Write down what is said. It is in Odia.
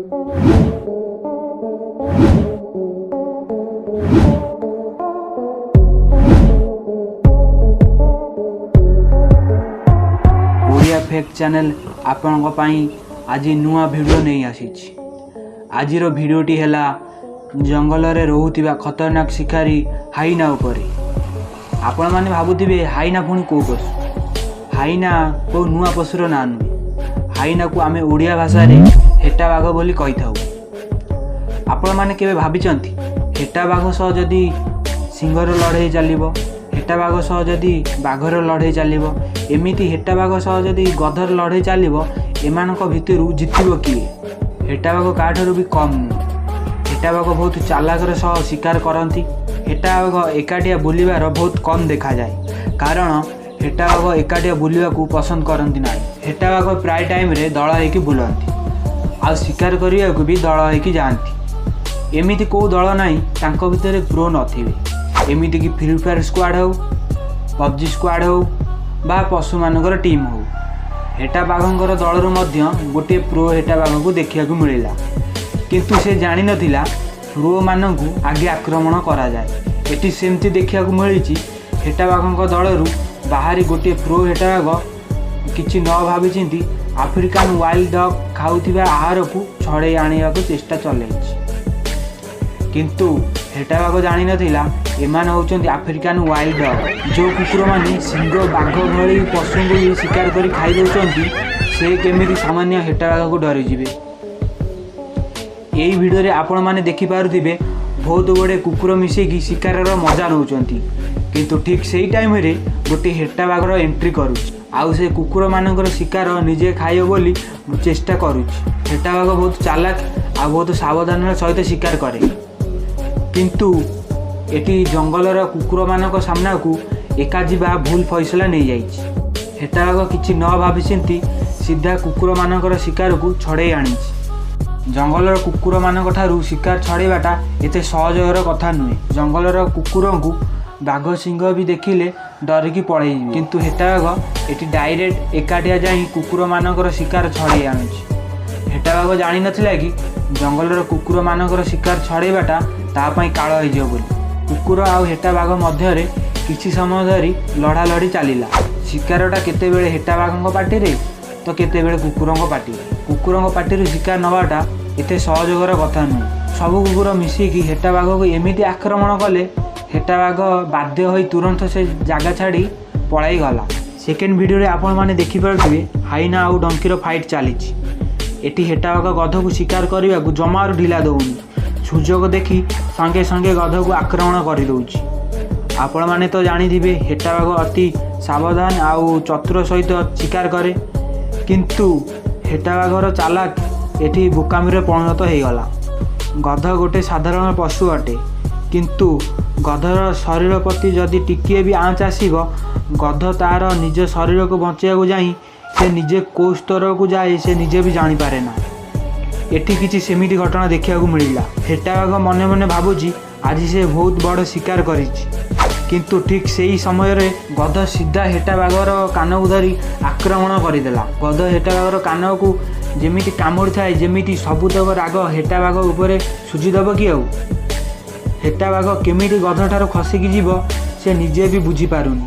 ଓଡ଼ିଆ ଫେକ୍ ଚ୍ୟାନେଲ୍ ଆପଣଙ୍କ ପାଇଁ ଆଜି ନୂଆ ଭିଡ଼ିଓ ନେଇ ଆସିଛି। ଆଜିର ଭିଡ଼ିଓଟି ହେଲା ଜଙ୍ଗଲରେ ରହୁଥିବା ଖତରନାକ ଶିକାରୀ ହାଇନା ଉପରେ। ଆପଣମାନେ ଭାବୁଥିବେ, ହାଇନା ପୁଣି କେଉଁ ପଶୁ? ହାଇନା କେଉଁ ନୂଆ ପଶୁର ନାଁ ନୁହେଁ। ହାଇନାକୁ ଆମେ ଓଡ଼ିଆ ଭାଷାରେ ହେଟା ବାଘ ବୋଲି କହିଥାଉ। ଆପଣମାନେ କେବେ ଭାବିଛନ୍ତି, ହେଟା ବାଘ ସହ ଯଦି ସିଂହର ଲଢ଼େଇ ଚାଲିବ, ହେଟା ବାଘ ସହ ଯଦି ବାଘର ଲଢ଼େଇ ଚାଲିବ, ଏମିତି ହେଟା ବାଘ ସହ ଯଦି ଗଧର ଲଢ଼େଇ ଚାଲିବ, ଏମାନଙ୍କ ଭିତରୁ ଜିତିବ କିଏ? ହେଟା ବାଘ କାହାଠାରୁ ବି କମ୍ ନୁହେଁ। ହେଟା ବାଘ ବହୁତ ଚାଲାକର ସହ ଶିକାର କରନ୍ତି। ହେଟା ବାଘ ଏକାଟିଆ ବୁଲିବାର ବହୁତ କମ୍ ଦେଖାଯାଏ, କାରଣ ହେଟା ବାଘ ଏକାଟିଆ ବୁଲିବାକୁ ପସନ୍ଦ କରନ୍ତି ନାହିଁ। ହେଟା ବାଘ ପ୍ରାୟ ଟାଇମ୍ରେ ଦଳ ହେଇକି ବୁଲନ୍ତି ଆଉ ଶିକାର କରିବାକୁ ବି ଦଳ ହେଇକି ଯାଆନ୍ତି। ଏମିତି କେଉଁ ଦଳ ନାହିଁ ତାଙ୍କ ଭିତରେ ପ୍ରୋ ନଥିବେ। ଏମିତିକି ଫ୍ରି ଫାୟାର ସ୍କ୍ୱାଡ଼ ହେଉ, ପବଜି ସ୍କ୍ୱାଡ଼ ହେଉ ବା ପଶୁମାନଙ୍କର ଟିମ୍ ହେଉ, ହେଟା ବାଘଙ୍କର ଦଳରୁ ମଧ୍ୟ ଗୋଟିଏ ପ୍ରୋ ହେଟା ବାଘକୁ ଦେଖିବାକୁ ମିଳିଲା। କିନ୍ତୁ ସେ ଜାଣିନଥିଲା ପ୍ରୋମାନଙ୍କୁ ଆଗେ ଆକ୍ରମଣ କରାଯାଏ। ଏଠି ସେମିତି ଦେଖିବାକୁ ମିଳିଛି। ହେଟା ବାଘଙ୍କ ଦଳରୁ ବାହାରି ଗୋଟିଏ ପ୍ରୋ ହେଟା ବାଘ କିଛି ନ ଭାବିଚିନ୍ତି ଆଫ୍ରିକାନ୍ ୱାଇଲ୍ଡ ଡଗ୍ ଖାଉଥିବା ଆହାରକୁ ଛଡ଼େଇ ଆଣିବାକୁ ଚେଷ୍ଟା ଚଲେଇଛି। କିନ୍ତୁ ହେଟା ବାଘ ଜାଣିନଥିଲା ଏମାନେ ହେଉଛନ୍ତି ଆଫ୍ରିକାନ୍ ୱାଇଲ୍ଡ ଡଗ୍। ଯେଉଁ କୁକୁରମାନେ ସିଂହ, ବାଘ ଭଳି ପଶୁଙ୍କୁ ବି ଶିକାର କରି ଖାଇ ଦେଉଛନ୍ତି, ସେ କେମିତି ସାମାନ୍ୟ ହେଟା ବାଘକୁ ଡରିଯିବେ? ଏଇ ଭିଡ଼ିଓରେ ଆପଣମାନେ ଦେଖିପାରୁଥିବେ, ବହୁତ ଗୁଡ଼ିଏ କୁକୁର ମିଶିକି ଶିକାରର ମଜା ନେଉଛନ୍ତି। କିନ୍ତୁ ଠିକ୍ ସେଇ ଟାଇମ୍ରେ ଗୋଟିଏ ହେଟା ବାଘର ଏଣ୍ଟ୍ରି କରୁଛି ଆଉ ସେ କୁକୁରମାନଙ୍କର ଶିକାର ନିଜେ ଖାଇବ ବୋଲି ଚେଷ୍ଟା କରୁଛି। ହେଟା ବାଘ ବହୁତ ଚାଲାକ ଆଉ ବହୁତ ସାବଧାନର ସହିତ ଶିକାର କରେ। କିନ୍ତୁ ଏଠି ଜଙ୍ଗଲର କୁକୁରମାନଙ୍କ ସାମ୍ନାକୁ ଏକା ଯିବା ଭୁଲ ଫଇସଲା ନେଇଯାଇଛି। ହେଟା ବାଘ କିଛି ନ ଭାବିଚିନ୍ତି ସିଧା କୁକୁରମାନଙ୍କର ଶିକାରକୁ ଛଡ଼େଇ ଆଣିଛି। ଜଙ୍ଗଲର କୁକୁରମାନଙ୍କ ଠାରୁ ଶିକାର ଛଡ଼େଇବାଟା ଏତେ ସହଜର କଥା ନୁହେଁ। ଜଙ୍ଗଲର କୁକୁରଙ୍କୁ ବାଘ, ସିଂହ ବି ଦେଖିଲେ ଡରିକି ପଳେଇଯିବେ। କିନ୍ତୁ ହେଟା ବାଘ ଏଠି ଡାଇରେକ୍ଟ ଏକାଟିଆ ଯାଇ କୁକୁରମାନଙ୍କର ଶିକାର ଛଡ଼େଇ ଆଣୁଛି। ହେଟା ବାଘ ଜାଣିନଥିଲା କି ଜଙ୍ଗଲର କୁକୁରମାନଙ୍କର ଶିକାର ଛଡ଼େଇବାଟା ତା ପାଇଁ କାଳ ହେଇଯିବ ବୋଲି। କୁକୁର ଆଉ ହେଟା ବାଘ ମଧ୍ୟରେ କିଛି ସମୟ ଧରି ଲଢ଼ାଲଢ଼ି ଚାଲିଲା। ଶିକାରଟା କେତେବେଳେ ହେଟା ବାଘଙ୍କ ପାଟିରେ ତ କେତେବେଳେ କୁକୁରଙ୍କ ପାଟିରେ। କୁକୁରଙ୍କ ପାଟିରୁ ଶିକାର ନେବାଟା ଏତେ ସହଜକର କଥା ନୁହେଁ। ସବୁ କୁକୁର ମିଶିକି ହେଟା ବାଘକୁ ଏମିତି ଆକ୍ରମଣ କଲେ, ହେଟା ବାଘ ବାଧ୍ୟ ହୋଇ ତୁରନ୍ତ ସେ ଜାଗା ଛାଡ଼ି ପଳାଇ ଗଲା। ସେକେଣ୍ଡ ଭିଡ଼ିଓରେ ଆପଣମାନେ ଦେଖିପାରୁଥିବେ, ହାଇନା ଆଉ ଡଙ୍କିର ଫାଇଟ୍ ଚାଲିଛି। ଏଠି ହେଟା ବାଘ ଗଧକୁ ଶିକାର କରିବାକୁ ଜମାରୁ ଢିଲା ଦେଉନି। ସୁଯୋଗ ଦେଖି ସଙ୍ଗେ ସଙ୍ଗେ ଗଧକୁ ଆକ୍ରମଣ କରିଦେଉଛି। ଆପଣମାନେ ତ ଜାଣିଥିବେ, ହେଟା ବାଘ ଅତି ସାବଧାନ ଆଉ ଚତୁର ସହିତ ଶିକାର କରେ। କିନ୍ତୁ ହେଟା ବାଘର ଚାଲାକ ଏଠି ବୋକାମିରେ ପରିଣତ ହେଇଗଲା। ଗଧ ଗୋଟେ ସାଧାରଣ ପଶୁ ଅଟେ। କିନ୍ତୁ ଗଧର ଶରୀର ପ୍ରତି ଯଦି ଟିକିଏ ବି ଆଞ୍ଚ ଆସିବ, ଗଧ ତା'ର ନିଜ ଶରୀରକୁ ବଞ୍ଚେଇବାକୁ ଯାଇ ସେ ନିଜେ କେଉଁ ସ୍ତରକୁ ଯାଏ, ସେ ନିଜେ ବି ଜାଣିପାରେ ନା। ଏଠି କିଛି ସେମିତି ଘଟଣା ଦେଖିବାକୁ ମିଳିଲା। ହେଟା ବାଘ ମନେ ମନେ ଭାବୁଛି ଆଜି ସେ ବହୁତ ବଡ଼ ଶିକାର କରିଛି। କିନ୍ତୁ ଠିକ୍ ସେଇ ସମୟରେ ଗଧ ସିଧା ହେଟା ବାଘର କାନକୁ ଧରି ଆକ୍ରମଣ କରିଦେଲା। ଗଧ ହେଟା ବାଘର କାନକୁ ଯେମିତି କାମୁଡ଼ିଥାଏ, ଯେମିତି ସବୁତକ ରାଗ ହେଟା ବାଘ ଉପରେ ସୁଝିଦେବ କି ଆଉ। ହେଟା ବାଘ କେମିତି ଗଧଠାରୁ ଖସିକି ଯିବ, ସେ ନିଜେ ବି ବୁଝିପାରୁନି।